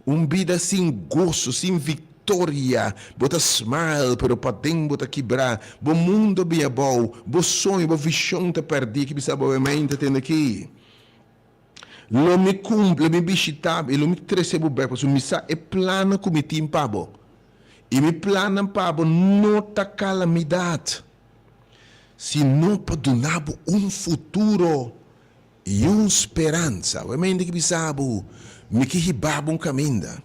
Un bida sin goso, sin viktoria. Bo ta smile, pero paden bo ta kibrá. Bo mundu a bin abou, bo soño, bo vishon ta pèrdí. Ki bisa bo mente tende aki? Lo mi kumpli, lo mi bishitá bo i lo mi trese bo bèk, pasobra mi sa e plannan ku mi tin pa bo. I mi plannan pa bo no ta kalamidat, sino pa duna bo un futuro i un speransa. Bo e mente ki bisa bo, Mi ke hiba bo un kaminda.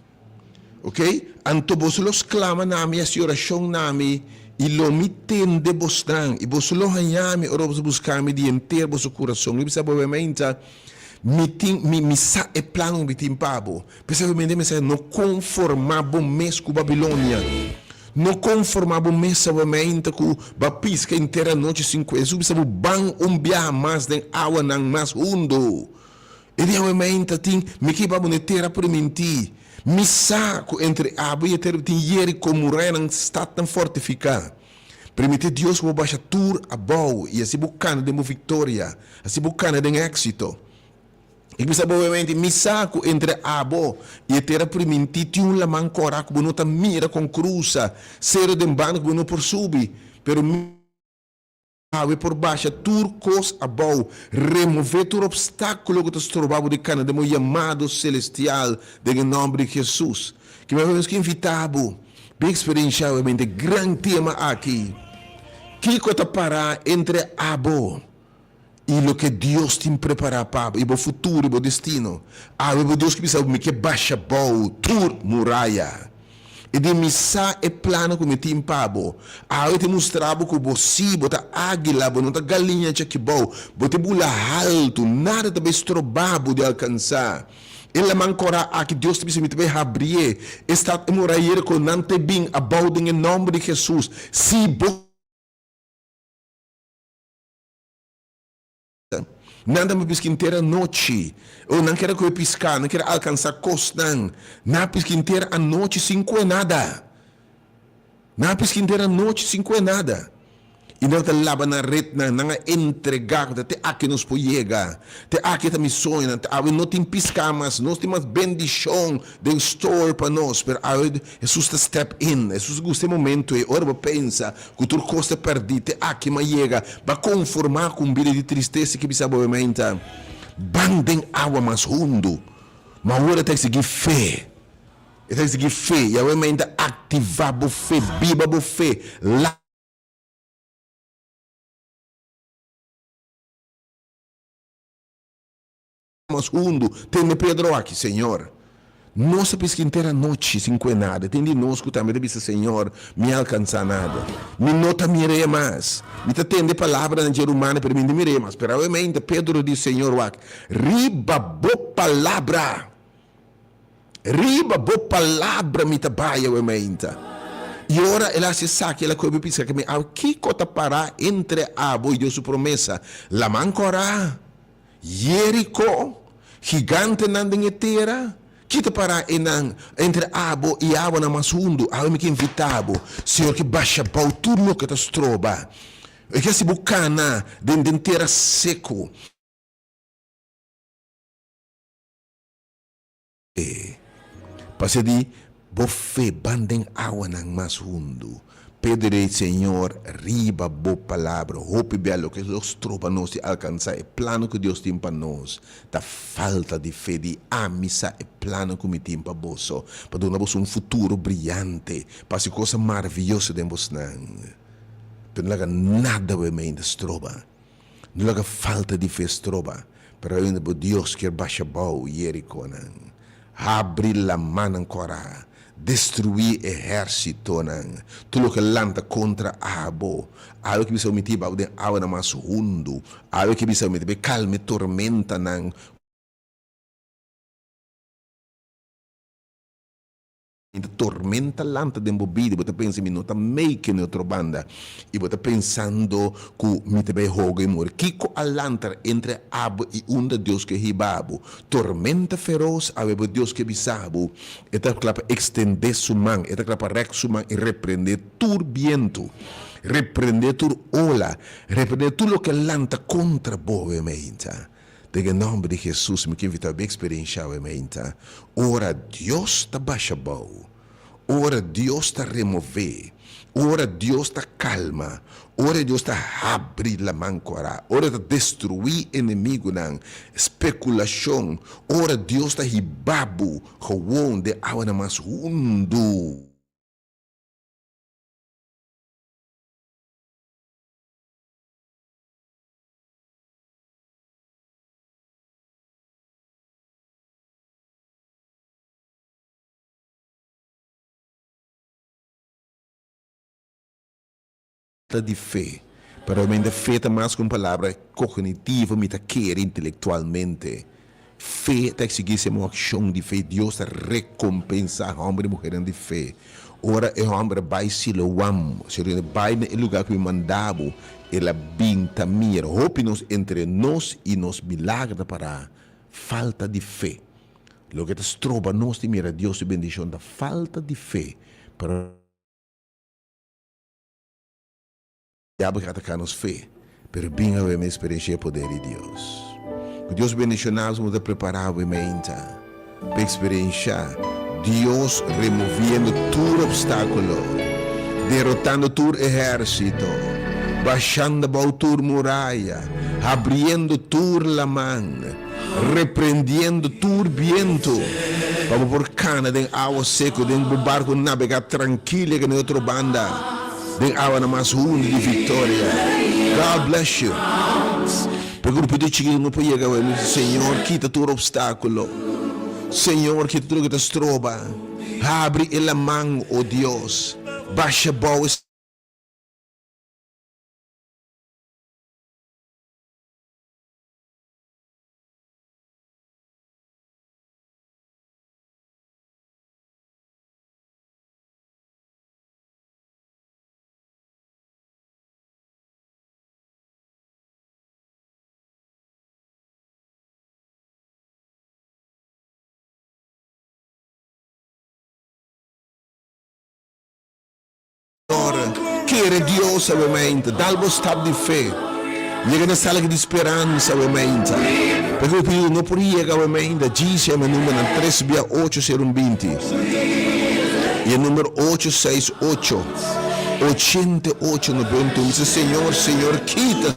Ok, anto boso lo sklama na mi, hasi orashon na mi, i lo mi tende bosnan, i boso lo haña mi ora boso buska mi di henter boso kurason. Mi bisa bo obviamente, mi tin, mi, mi sa e plan ku mi tin pa bo. P'esei obviamente mi sa, no konformá bo mes ku Babilonia. No konformá bo mes obviamente ku bo a piska henter anochi sin ku Hesus bisa bo ban un biaha mas den awanan mas hundu. E di awe mainta tin mi ke ba bo n'e tera primintí. Mi sa ku entre abo i e tera tin Jeriko, murayanan, statnan fortifiká. Primintí Dios ku bo basha tur abou i asi bo kana den bo viktoria, asi bo kana den éksito. I ku bisa bo awe mainta, mi sa ku entre abo i e tera primintí tin un laman kòrá ku bo no ta mira kon krusa, seru den banda ku bo no por subi, pero mi. Awe por basha tur kos abou, remové tur opstákulo ku ta stroba bo di kana den bo yamado selestial den e nòmber di Hesus. Ki mi nos ke invitá bo bin eksperenshá obviamente e gran tema aki, Kiko ta pará entre abo i loke Dios tin prepará pa bo, i bo futuro i bo destino? Awe bo Dios ke bisa bo, Mi ke basha abou tur muraya. E di mi sa e plano ku mi tin pa bo. Awe ta mustra bo ku bo si, bo ta águila, bo no ta galiña chakibou. Bo ta bula haltu, nada ta bai stroba bo di alkansá. E laman kòrá aki, Dios ta bisa mi ta bai habrié. E stat e muraya Jeriko, nan ta bin abou den e nòmber di Hesus. Si bo. Nan ta piska henter anochi. O nan kier a kohe piská, nan kier a alkansá kosnan. Nan a piska henter anochi sin kohe nada. Nan a piska henter anochi sin kohe nada. I nan ta laba nan retnan, nan a entregá ku ta te aki nos por yega. Te aki ta mi soñonan. Awe no tin piská mas, no tin mas bendishon den store pa nos. Pero awe Hesus ta step in. Hesus gusta e momento ei ora bo pensa ku tur kos ta pèrdí, te aki m'a yega. Bo a konformá ku un bida di tristesa ki bisa bo meinta, Ban den awa mas hundu. Ma awor e ta eksigí fe. E ta eksigí fe. I awe meinta aktivá bo fe, biba bo fe. Mas hundu, tende Pedro aki, Señor, nos a piska henter anochi sin kue nada. Tin di nos ku tambe ta bisa, Señor, mi a alkansá nada. Mi no ta mir'é mas. Mi ta tende palabranan dje rumannan, pero mi no ta mir'é mas. Pero awe mainta Pedro di, Señor, wak, riba bo palabra, riba bo palabra mi ta bai awe mainta. I ora el a hasi esaki, el a kohe piska ku mi, Awe, kiko ta pará entre abo i Dios su promesa? Laman kòrá. Jeriko, gigantenan den e tera, ki ta pará einan entre abo i awanan mas hundu? Awe mi ke invitá bo, Señor ke basha bou tur loke ta stroba. E ke hasi bo kana den den tera seku. P'asina di bo fe ban den awanan mas hundu. Pedro di, Señor, riba bo palabra. Hopi bia loke lo stroba nos di alkansá e plano ku Dios tin pa nos ta falta di fe. Di ami sa e plano ku mi tin pa boso, pa duna boso un futuro briante, pa hasi kosa maravioso den bosnan. Pero no laga nada wei mei ta stroba. No laga falta di fe stroba, pero ainda bo Dios kier basha bou Jerikonan, habri lamannan kòrá, destruí ehérsitonan, tur loke lanta kontra abo. Awe ke bisa bo miti bou den awanan mas hundu, awe ke bisa bo miti bai kalma e tormentanan. I ta tormenta lanta den bo bida, bo ta pensa mi no ta make n'e otro banda, i bo ta pensando ku mi ta bai hoga i muri. Kiko a lanta entre abo i unda Dios ke hiba bo? Tormenta feros awe bo Dios ke bisa bo, e ta kla pa ekstendé su man, e ta kla pa rèk su man i reprendé tur bientu, reprendé tur ola, reprendé tur loke lanta kontra bo, awe meinta. Den e nòmber di Hesus mi ke invitá bo eksperenshá awe meinta ora Dios ta basha bou, ora Dios ta remové, ora Dios ta kalma, ora Dios ta habri laman kòrá, ora E ta destruí enemigunan, spekulashon, ora Dios ta hiba bo gewon den awanan mas hundu. Ta di fe. Pero realmente fe ta mas ku un palabra kognitivo, mi ta kere intelektualmente. Fe ta eksigí sema un akshon di fe. Dios ta rekompensá hòmber i muhernan di fe. Ora e hòmber a bai Siloam, Señor a bai na e lugá ku mi manda bo, el a bin ta mira. Hopi nos entre nos i nos milager ta pará falta di fe. Loke ta stroba nos di mira Dios su bendishon ta falta di fe. Pero. Diabel ke ataká nos fe, pero bin awe mi eksperenshia e poder di Dios. Ku Dios bendishoná nos bo ta prepará awe meinta pa eksperenshá Dios removiendo tur opstákulo, derotando tur ehérsito, bashando abou tur muraya, habriendo tur laman, reprendiendo tur bientu, pa bo por kana den awa seku, den bo barku nabegá trankil yega na e otro banda. Den awanan mas hundu di victoria. God bless you. Pa e grupito chikito no por yega awe mi bisa Señor kita tur obstaculo. Señor kita tur loke ta stroba. Habri e laman o Dios. Basha bou e. Kere Dios awe mainta. Dal bo stap di fe. Yega na sala di speransa awe mainta. Pasobra bo pidi no por yega awe mainta. Djis yama e numbernan tres bia ocho sero un binti i e number ocho seis ocho ochenta i ocho nobenta i un. Bisa Señor, Señor kita.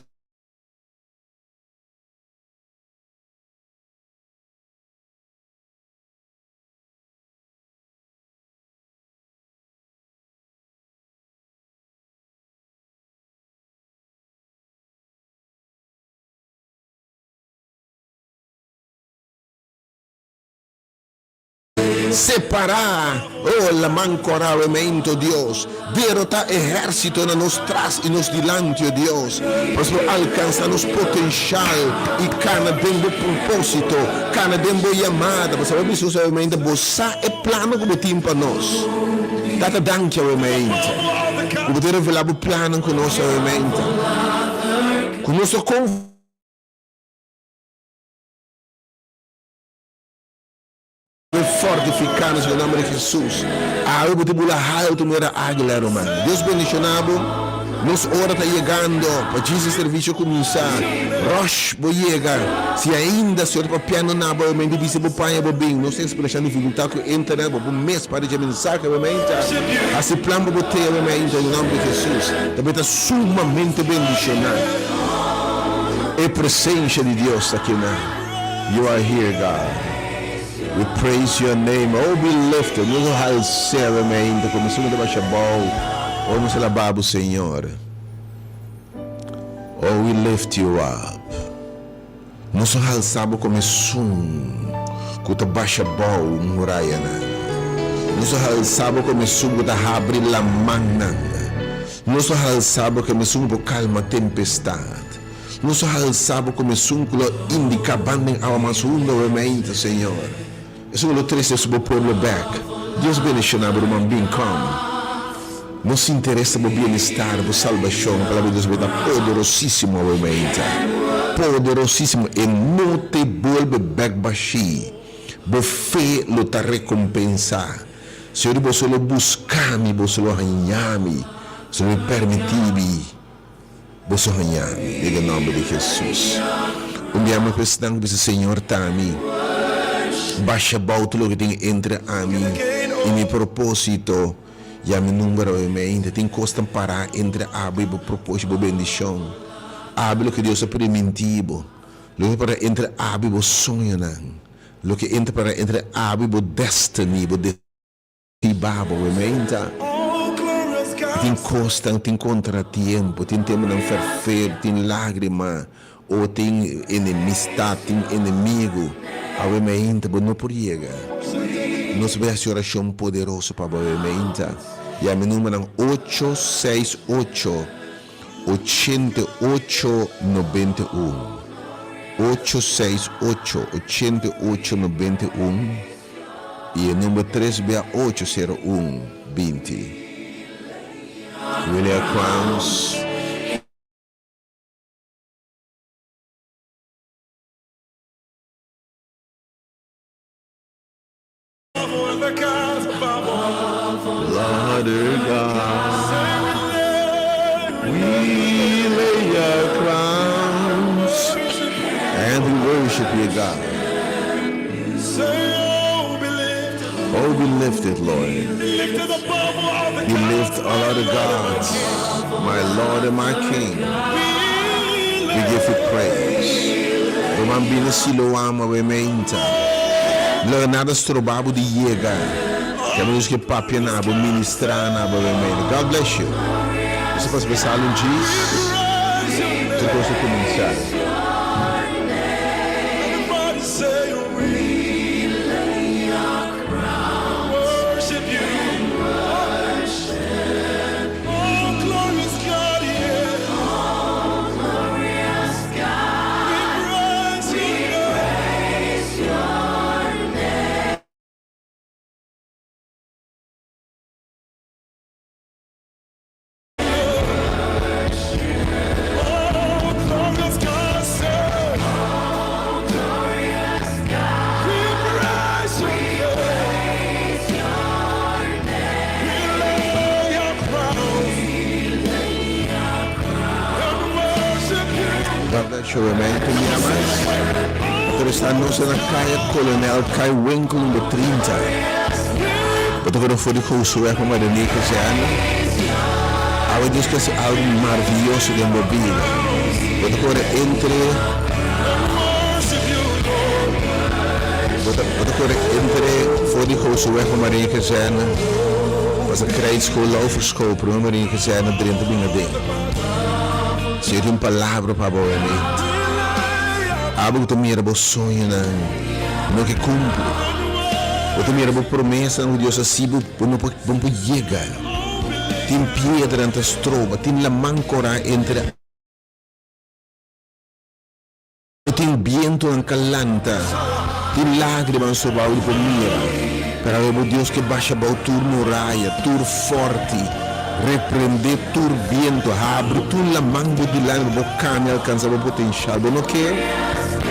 Separá, oh laman kòrá awemento, Dios, derotá ehèrsitonan nos tras i nos dilanti, oh Dios, pa nos por alkansá nos potenshal i kana den bo propósito, kana den bo yamada, pasobra bo bisa nos awemento, bo sa e plannan ku bo tin pa nos. Tata, danki awemento ku bo ta revelá bo plannan ku nos awemento, ku nos ta konfia. Fortifica nos den nomber di Jesus. Awe bo ta bula haltu manera águila, ruman. Dios bendiciona bo. Nos ora ta yegando pa djis e servicio cuminsa. Rush bo yega. Si ainda Señor ta papiando na bo, mente bisa bo paña bo bin. Nos ta experienciando dificultad cu internet. Bo por mes para dje mensahe awe Haci plan pa bo te awe den nomber di Jesus. Ta bay ta sumamente bendiciona. E presencia di Dios ta aki nan. You are here God. We praise your name. Oh be lifted. Nos a hals'é awe mainta ku nos ta basha bou. Oh nos alabá bo Señor. Oh we lift you up. Nos a halsá bo komo esun ku ta basha bou murayanan. Nos a halsá bo komo esun ku ta habri lamannan. Nos a halsá bo komo esun ku por kalma tempestat. Nos a halsa bo como esun cu lo indica ban den awa mas hundo awe mainta, Señor. Esun cu lo trece su bo pueblo bek. Dios bendiciona bo ruman bin come. Nos interesa bo bienestar, bo salbacion. Palabra di Dios bo ta poderosisimo awe mainta. Poderosisimo. E no te bolbe bek bashi. Bo fe lo ta recompensa. Señor di boso lo busca mi, boso lo haña mi. Boso lo mi permiti mi. Boso haña mi den e nòmber di Hesus. Un bia mas ku esnan ku bisa, Señor ta mi, basha bou tur loke tin entre ami i mi propósito, ya mi number awe mente. Tin kosnan pará entre abo i bo propósito, bo bendishon. Abo loke Dios a primintí bo, loke pará entre abo i bo soñonan, loke entre pará entre abo i bo destiny, bo. Di babo we meinta. Tin kosnan, tin kontratiempo, tin tempunan ferfer, tin lágrima, o tin enemistat, tin enemigu. Awe meinta bo no por yega. Nos bai hasi orashon poderoso pa bo awe meinta. Yama e numbernan ocho seis ocho, 88 91. Ocho seis ocho, 88 91. I e number tres bia ocho sero un 20. William Crowns. Other God, we lay our crowns and we worship you, God. Oh, be lifted, Lord. Be lift all other gods, my Lord and my King. We give you praise. Ruman bini Siloam awe meinta. Laga nada stroba bo di yega. Ke nos ke papia na bo, ministra na bo awe meinta. God bless you. Nos ta pasa pa sala un djis. Tur kos ta kuminsá. Pero esta nos na Kaya Kolonel Kai Winkel number 30. Bo ta kore for di Josué pa Marené Kazerne. Awe Dios ke hasi algu maravioso den bo bida. Bo ta kore entre Bo ta bo ta kore entre for di Josué pa Marené Kazerne. Pasa Krijtschool, Lauverschool, prome Marené Kazerne drenta bin aden. Señor tin un palabra pa bo awe mente. Abo ku ta mira bo soñonan no ke kumpli. Bo ta mira bo promesanan ku Dios a hasi bo, bo no por bo no por yega. Tin piedranan ta stroba, tin laman korá entre. Tin bientonan ka lanta, tin lágrimanan sobao di por mira. Pero awe bo Dios ke basha bao tur muraya, tur fòrti, reprendé tur biento, habri tur laman bo dilanti pa bo kami alkansá bo potenshal. Bo no ke?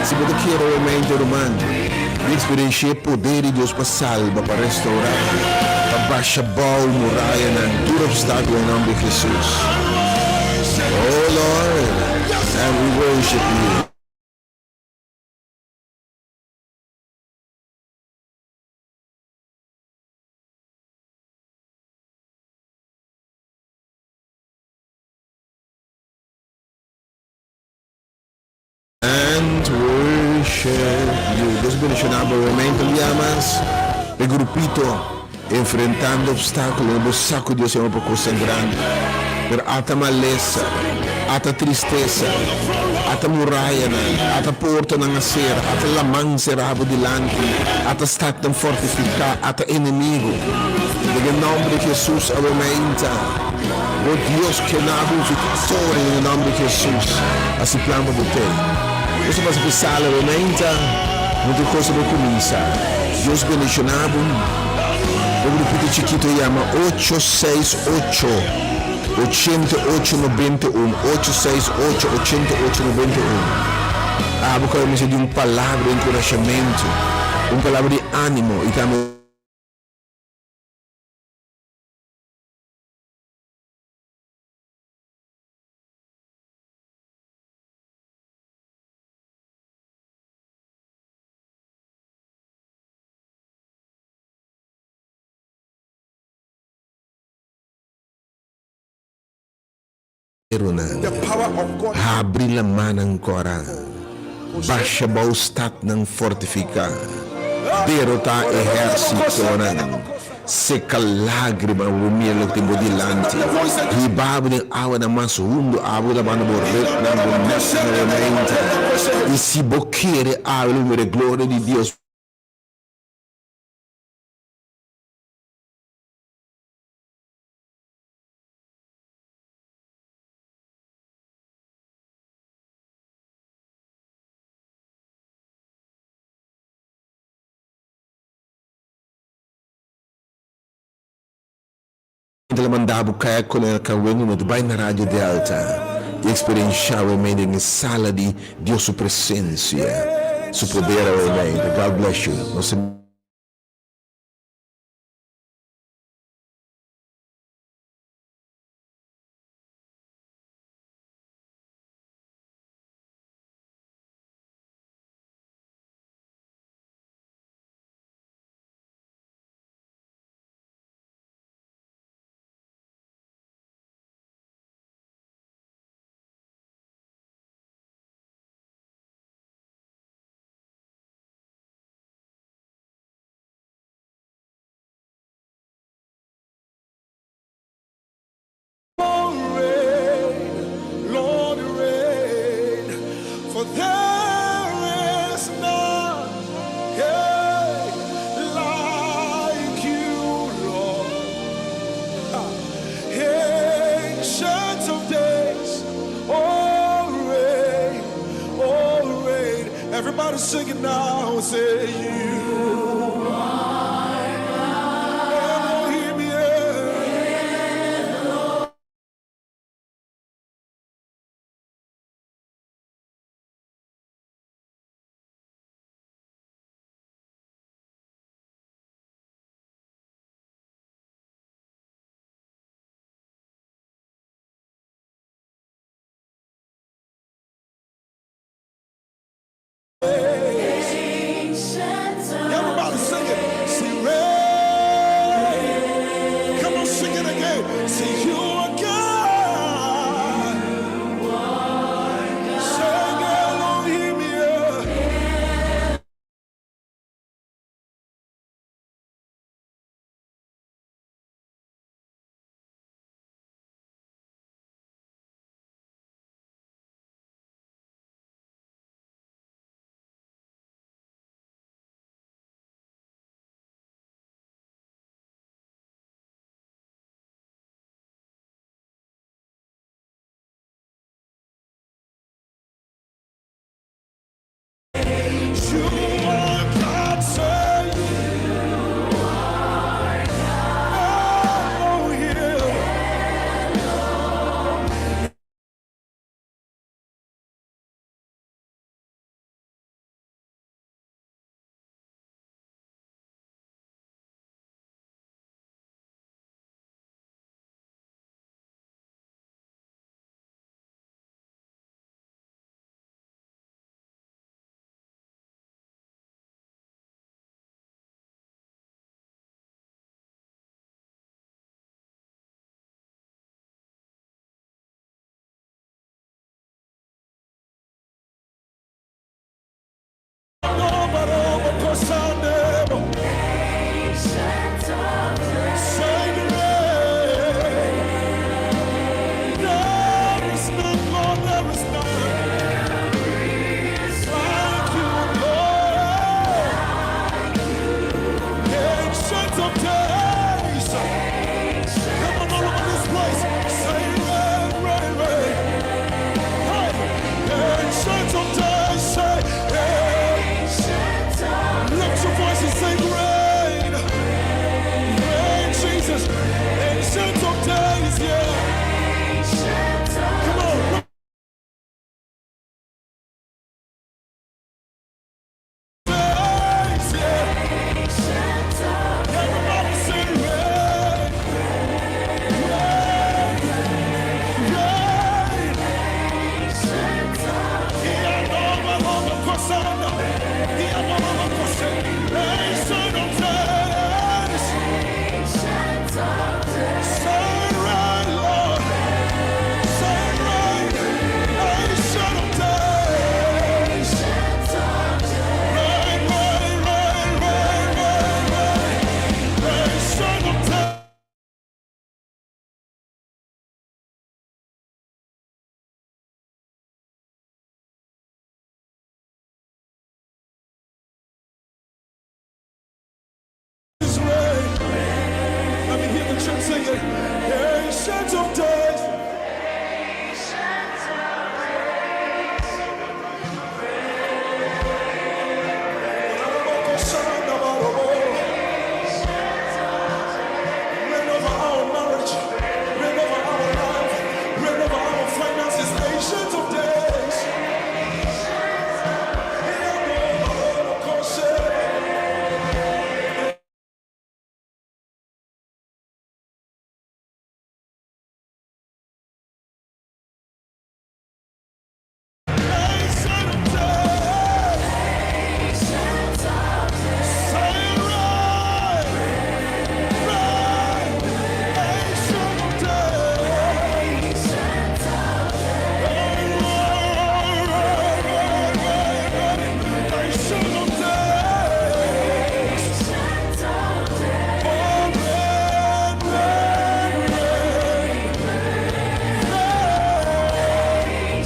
Si bo ta kere awe mente, ruman, di eksperenshia e poder di Dios pa salba, pa restourá, pa basha bao murayanan, tur opstákulo den nòmber di Hesus. Oh Lord, and we worship you. And worship you. Dios bendiciona bo. Momento un dia mas e grupito enfrentando obstaculo bo sa cu Dios yama pa cosnan grandi. Pero ata malesa, ata tristesa, ata murayanan, ata portanan a cera, ata laman cera bo dilanti, ata stadnan fortifica, ata enemigo. Den e nomber di Jesus awe mainta. Bo Dios kena bo un victoria den e nomber di Jesus. Hasi plan pa bo tei. Nos ta pasa por sala bo meinta, no tur cos ta por cuminsa. Dios bendiciona bo. Bo grupito chikito yama ocho seis ocho, 88 91, ocho seis ocho, 88 91. Abo cu a mester di un palabra di encurashamento, un palabra di animo y tambe. Serunan, habri lamannan kòrá, basha bou statnan fortifiká, derotá ehérsitonan, seka lágrima bo mira loke tin bo dilanti, hiba bo den awanan mas hundu, abo ta banda bo retnan, bo nètnan bo mente, i si bo kere awe lo bo mira e gloria di Dios. Ta manda bo kaya Kolonel Carwen no ta bai na Radio Delta i eksperenshá awe mei den e sala di Dios su presensia, su poder awe mei. God bless you. Nos ta. Sing it. Ancient of Days. Reign over our marriage, reign over our life, reign over our finances, ancient of days. Ancient of days. Say reign, reign, ancient of days. Reign, reign, reign, reign, reign, ancient of days. Oh, reign, reign, reign, reign.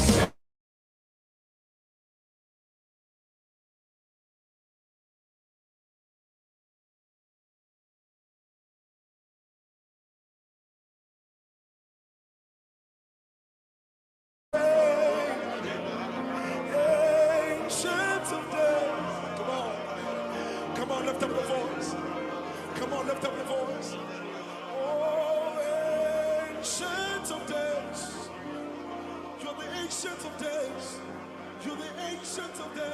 Ancient of days. Come on. Come on, lift up your voice. Come on, lift up your voice. Oh, ancient of days. You're the ancient of days. You're the ancient of days.